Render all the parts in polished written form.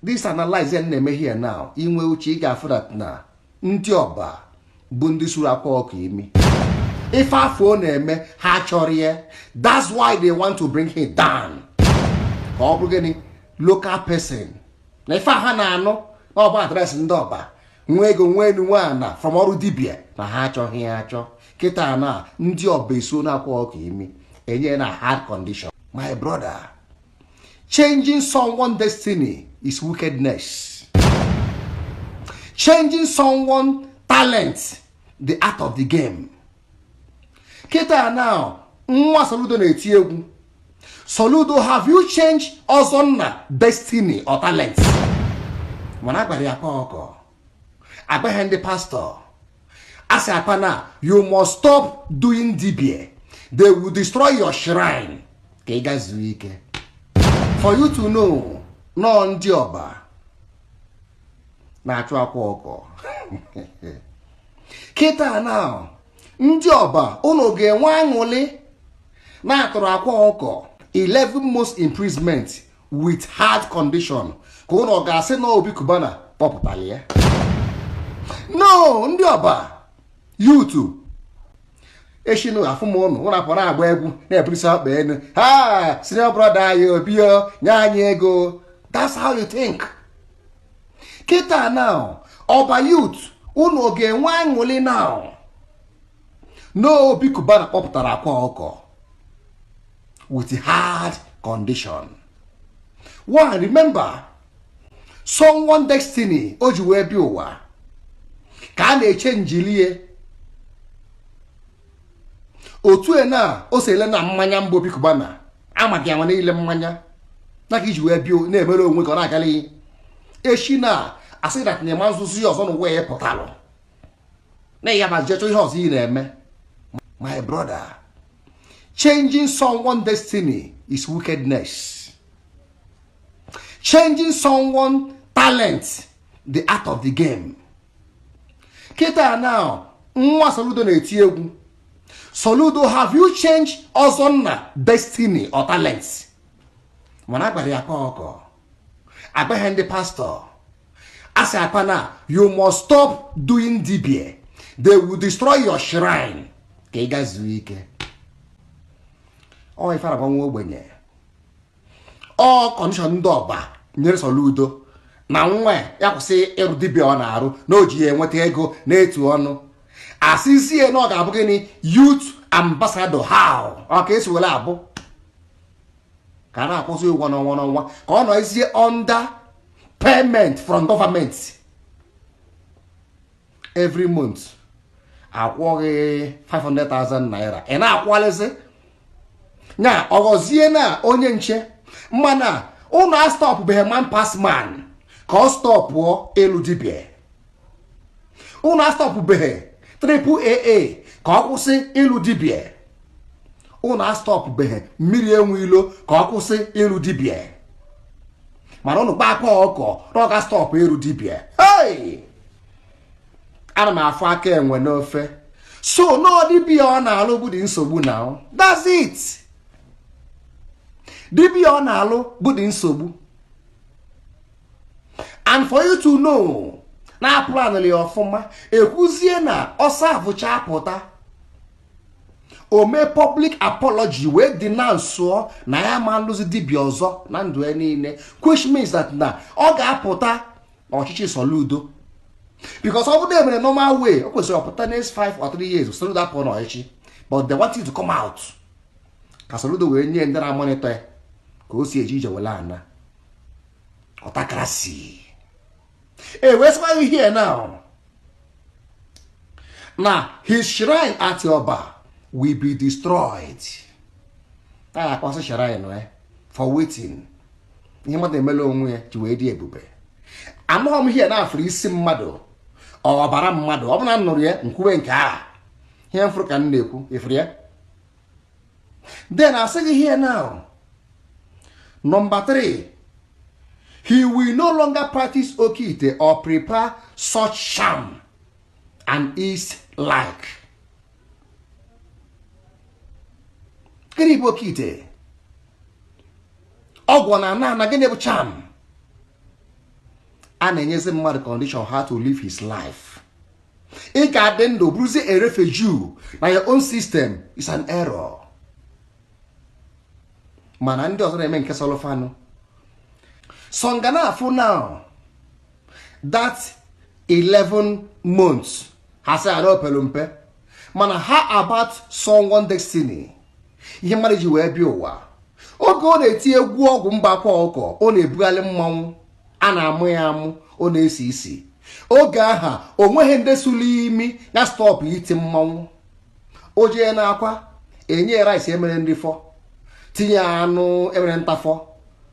This analyze na-eme here now, inwe uche ị ga-afụ that na ndị Ọba bụ ndị suru akwa ọkụ imi. Ife afọ ọ na-eme ha chọrọ ya. That's why they want to bring him down. Ka ọ bụrụ gịnị? Local person. Na ife ha na-anụ na ọba address ndị Ọba nwee ego nwee enu nwee ana from ọrụ dibịa na ha achọghị ya achọ. Kịta na ndị Ọba eso na-akwa ọkụ imi enye na hard condition. My brother, changing someone destiny is wickedness. Changing someone talent, the art of the game. Kịta now, nwa Soludo na-eti egwu. Soludo, have you changed Ozonna destiny or talent? Mana agbara ya akpa ọkọ. Agbaghị ndị pastor. Asị akpa na you must stop doing dibia. They will destroy your shrine. Ka ị gaa zuo ike. For you to know, nọ ndị Ọba na-achụ akwa ọkọ. Kịta now, ndị Ọba unu ga-enwe aṅụlị na-atụrụ akwa ọkọ 11 months imprisonment with hard condition ka unu ga-asị na Obi Cubana kpọpụtara ya. No, ndị Ọba yutu eshinu afụm ụnụ ụnụ apụ na-agba egwu na-ebulisi ọkpa elu ha senior brother anyị Obi o nye anyị ego. That's how you think. Kịta now, Ọba youth unu ga-enwe aṅụlị now no Obi Cubana kpọpụtara akwa ọkọ with hard condition. One, remember, someone destiny o ji wee bịa ụwa ka a na-eche njilie otu e na o si ele na mmanya mbụ Obi Cubana amaghị ama niile mmanya na ka iji wee bịa na-emere onwe ka ọ na-agali echi na asị na na nzuzi ọzọ n'ụwa ya pụtalụ na ya ma jechọ ihe ọzọ ị na-eme. My brother, changing someone destiny is wickedness. Changing someone talent, the art of the game. Kịta now, nwa Soludo na-eti egwu. Soludo, have you changed Ozonna destiny or talent? Mana agbara ya akpa ọkọ. Agbaghị ndị pastor. Asị akpa na you must stop doing dibia. They will destroy your shrine. Ka ị gaa zuo ike. Ọ ife agwa nwa ogbenye. Ọ condition ndị Ọba nyere Soludo na nwa ya kwụsị ịrụ dibịa ọ na-arụ na o ji ya enweta ego na-etu ọnụ. Asịzie na ọ ga-abụ gịnị youth ambassador? How ọ ka esi were abụ ka a na-akwụsị ụgwọ n'ọnwa n'ọnwa ka ọ nọzie under payment from government every month, akwụghị 500,000 naira ị na-akwalịsị nya ọghọzie na onye nche mana ụnụ astọpụbeghị man pass man ka ọ stọpụọ elu dibịa. Ụnụ astọpụbeghị triple AA ka ọ kwụsị ịlụ dibịa. Ụnụ astọpụbeghị mmiri enwe ilo ka ọ kwụsị ịlụ dibịa, mana ụnụ gba akwa ọkọ na ọ ga stọpụ ịlụ dibịa. Hey! Ana m afụ aka enwe n'ofe so n'ọ dibịa ọ na-alụ bụ dị nsogbu na that's it. Dibịa ọ na-alụ bụ dị nsogbu. And for you to know na planụrụ ya ọfụma, ekwuzie na ọsọ avụcha pụta o mee public apology wee denounce na ya ma alụzi dibịa ọzọ na ndụ ya niile, which means that na ọ ga-apụta n'ọchịchị Soludo, because ọ bụrụ na emere normal way, o kwesịrị ọpụta next 5 or 3 years Soludo apụọ n'ọchịchị, but they want you to come out ka Soludo wee nye ndị na-amonitor ya ka o si eje ije wele ana autocracy. E wee sịkwa gị here now na his shrine at Oba will be destroyed. Ta akwasị shrine for waiting ihe mmadụ emela onwe ya ji wee dị ebube. Amaghị m ihe na-afụrụ isi mmadụ ọbara mmadụ ọ bụla m nụrụ ya nkwuwe nke a ihe m fụrụ ka m na-ekwu ifuru ya. Then asị gị here now, number 3, he will no longer practice okite or prepare such sham and is like. Gịnị bụ okite? Ọgwụ na ana ana gịnị bụ charm? A na-enyezi mmadụ condition how to live his life. Ị ga-adị ndụ bụrụzie a refugee na your own system is an error. Mana ndị ọzọ na-eme nke sọlụfanụ so nga na-afụ now that 11 months ha sị ara opelu mpe. Mana how about someone destiny? Ihe mmadụ ji wee bịa ụwa, oge ọ na-eti egwu ọgwụ mgbakwa ọkọ, ọ na-ebugharị mmanwụ a na-amụ ya amụ, ọ na-esi isi. Oge aha o nweghị ndị sụrụ imi na stop iti mmanwụ. O jee n'akwa enye rice emere ndị fọ, tinye anụ emere ntafọ,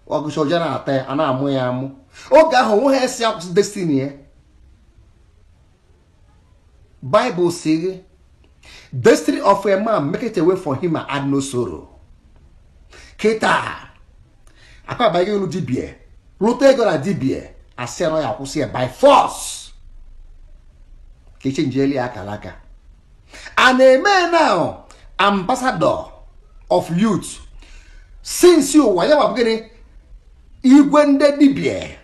ọgụcha oje na-ata ya, a na-amụ ya amụ. Oge ahụ onweghị esi akwụsị destiny ya. Bible sị, "Destiny of a man make it a way for him and add no sorrow." Kịta akwa abaghị elu dibie lụta ego na dibie asị ya na ya akwụsị ya by force ka echenjieli ya akara aka. A na-eme now ambassador of youth since ụwa ya bụ gịnị? Igwe ndị dibie.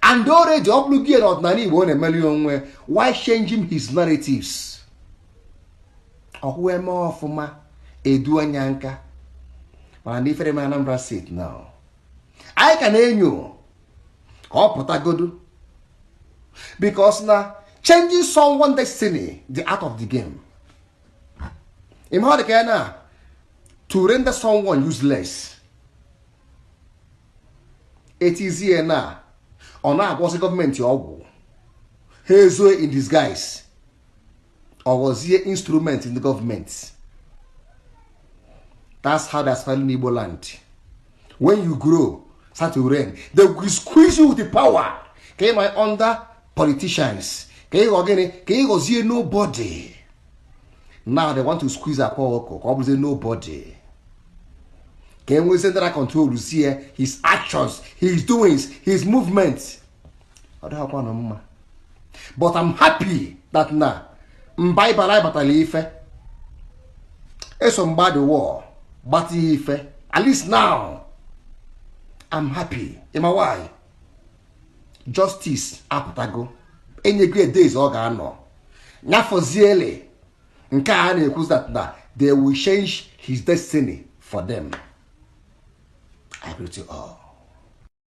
And already ọ bụrụ gị n'ọdịnala Igbo, ọ na-emeli onwe. Why changing his narratives? Ọhụ eme ọfụma edu anya nka. Mana ndị ifere Anambra State now, anyị ka na-enyo ka ọ pụtagodu, because na changing someone destiny, the art of the game, ime ọ dị ka ya na to render someone useless. Etizie na ọ na-agwọsị gọọmenti ọgwụ ha ezoe in disguise, ọ ghọzie instrument in the government. That's how they're spelling Igbo land. When you grow, start to reign, they will squeeze you with the power ka ị nọ under politicians, ka ị ghọ gịnị? Ka ị ghọzie nobody. Now they want to squeeze Akwa Ọkụkọ ka ọ bụzie nobody, ka e nwee central control sie his actions, his doings, his movements. Ọ dịghịkwa na mma, but I'm happy that na mba ịbara ịbatara ife eso mgba the war gbata ya ife. At least now I'm happy. Ịma why? Justice apụtago, enyego ya days ọ ga-anọ nyafọziele. Nke a na-ekwu that na they will change his destiny for them. I greet you all.